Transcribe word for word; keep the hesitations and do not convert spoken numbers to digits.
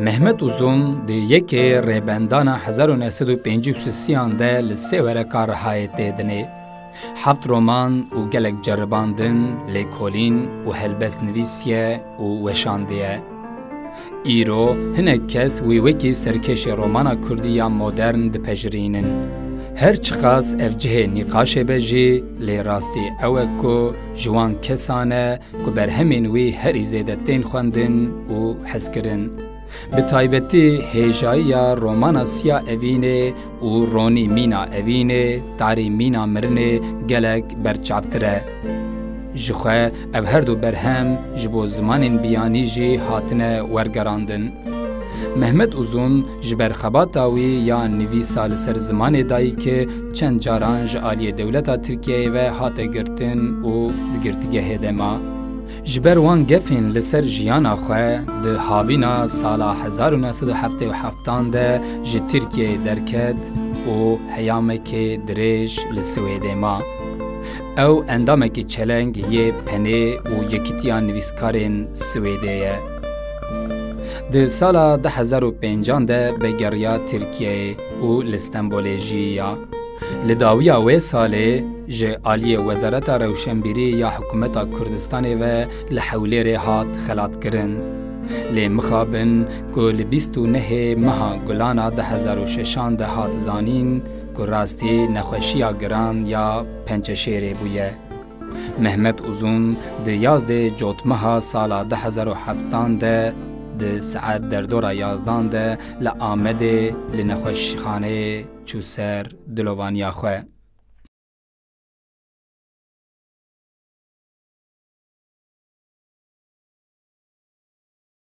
Mehmet Uzun di yekê rêbendana hezar û neh sed û pêncî û sisiyan de li sê wereka Rihayê tê dinê. Heft roman û gelek ceribandin, lêkolîn û helbest nivîsiye û weşandiye. Îro hinek kes wî wekî serkêşê romana kurdî ya modern dipejirînin. Her çiqas ev cihê nîqaşê be jî, lê rastî ew e ku ji wan kesan e ku berhemên wî herî zêde tên xwendin û hezkirin. Bi taybetî hêjayiya romana Siya Evînê û Ronî Mîna Evînê, tarî mîna mirinê gelek berçavtir e. Ji xwe ev her du berhem ji bo zimanên biyanî jî hatine wergerandin. Mehmet Uzun ji ber xebata wî ya nivîsa li ser zimanê dayikê çend caran ji aliyê dewleta Tirkiyeyê ve hate girtin û di girtîgehê de ma. Ji ber wan gefên li ser jiyana xwe di havîna sala hezar û neh sed û heftê û heftan de ji Tirkiyeyê derket û heyamekê dirêj li Swêdê ma. Ew endamekî çeleng yê Penê û Yekîtiya Nivîskarên Swêdê ye. Di sala du hezar û pêncan de vegeriya Tirkiyeyê û li Stenbolê jiyiya. Li dawiya wê salê ji aliyê Wezareta Rewşenbîrî ya Hikûmeta Kurdistanê ve li Hewlêrê hat xelatkirin. Lê mixabin ku li bîst û nehê meha Gulana du hezar û şeşan de hat zanîn ku rastî nexweşiya giran ya pençeşêrê bûye. Mehmet Uzun di yazdê Cotmeha sala du hezar û heftan de di saet derdora yazdan de li Amedê li nexweşxaneyê çû ser dilovaniya xwe.